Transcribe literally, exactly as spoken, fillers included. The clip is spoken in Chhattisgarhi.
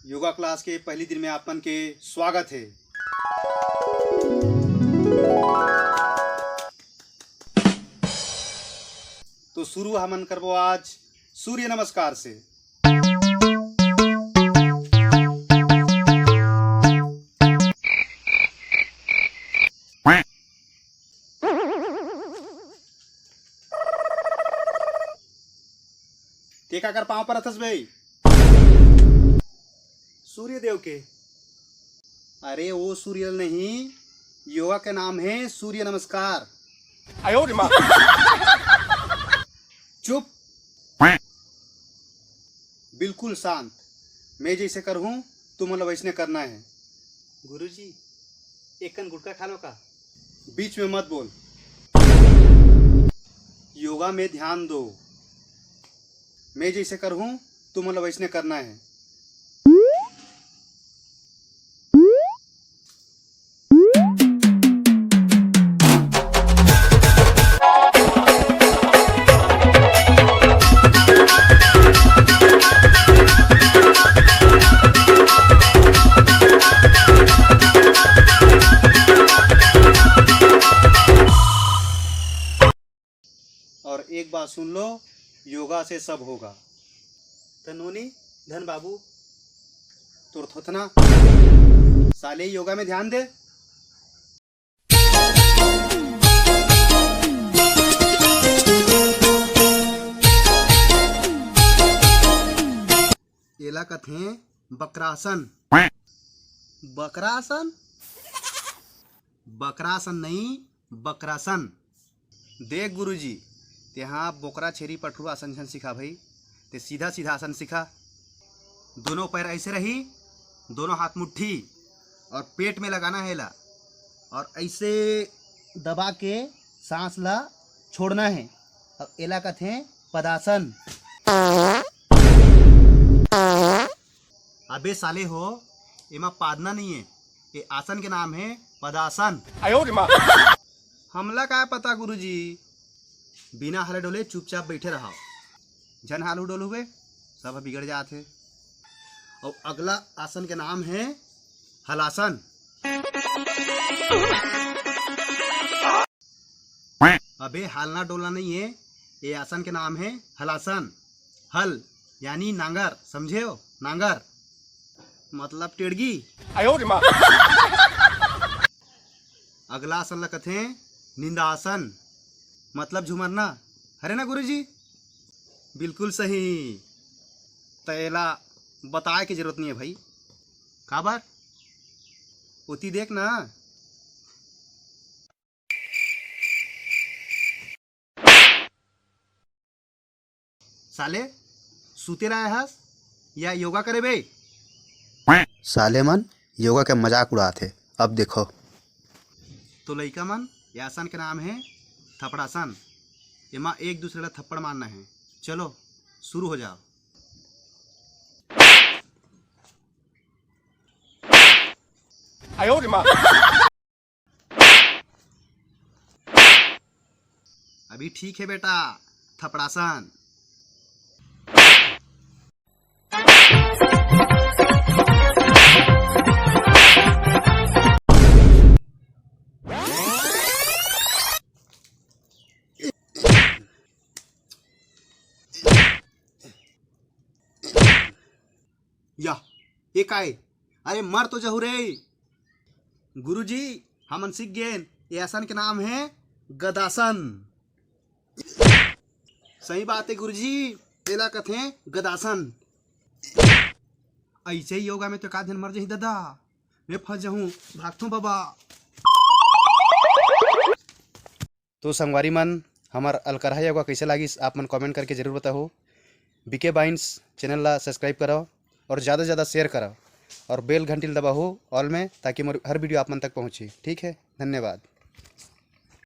योगा क्लास के पहली दिन में आप मन के स्वागत हे। तो शुरू हमन करबो आज सूर्य नमस्कार से। ते काकर पाँव परत हस बे? सूर्य देव के। अरे वो सूर्य नहीं, योगा के नाम है सूर्य नमस्कार। आयो रे माँ। चुप। बिल्कुल शांत। मैं जैसे करहूँ, तुमन ला वैसने करना है। गुरुजी, एक कन गुटखा खा लो का? बीच में मत बोल। योगा में ध्यान दो। मैं जैसे करहूँ, तुमन ला वैसने करना है। और एक बात सुन लो, योगा से सब होगा। त नोनी, धन बाबू, तोर थोथना, साले योगा में ध्यान दे। एला कथें बक्रासन। बक्रासन? बक्रासन नहीं, बक्रासन। देख गुरुजी, तेहा बोकरा छेरी पठरू आसन झन सिखा भई, ते सीधा सीधा आसन सिखा। दोनों पैर ऐसे रही, दोनों हाथ मुट्ठी, और पेट में लगाना है एला, और ऐसे दबा के सांस ला छोड़ना है। अब एला कथें पदासन। अबे साले हो, एमा पादना नहीं है, ये आसन के नाम है पदासन। आयो रे माँ। हमला काय पता गुरुजी, बिना हाले डोले चुपचाप बैठे रहा, झन हालू डोलू बे, सब बिगड़ जात है। और अगला आसन के नाम है हलासन। अबे हालना डोलना नहीं है, ये आसन के नाम है हलासन। हल यानी नांगर, समझे हो? नांगर मतलब टेड़गी। आयो रे माँ। अगला आसन ला कथें निंदासन, मतलब झुमरना। हरे ना गुरुजी? बिल्कुल सही। त एला बताए के जरूरत नहीं है भाई। काबर? ओती देख ना। साले, सुते ला आए हस या योगा करे बे? साले मन योगा के मजाक उड़ात हे। अब देखो। तो लइका मन, ये आसन के नाम है थपड़ासन। एमा एक दूसरे ला थप्पड़ मारना है। चलो, शुरू हो जाओ। आयो रे माँ। अभी ठीक है बेटा, थपड़ासन। या, ये काय? अरे मर तो जहू रे। गुरुजी, हमन सीख गेन, ये आसन के नाम है गदासन। सही बात है गुरुजी, एला कथें गदासन। ऐसे ही योगा में तो का दिन मर जाही दादा, मैं फंस जाहूं, भागथों बाबा। तो संगवारी मन, हमर अलकरहा योगा कैसे लागिस, आप मन comment करके जरूर बताओ। बीके बाइंस चैनल ला subscribe करो और ज़्यादा से ज़्यादा share करो और bell घंटी ला दबाओ all में, ताकि मोर हर video आप मन तक पहुँचे। ठीक है, धन्यवाद।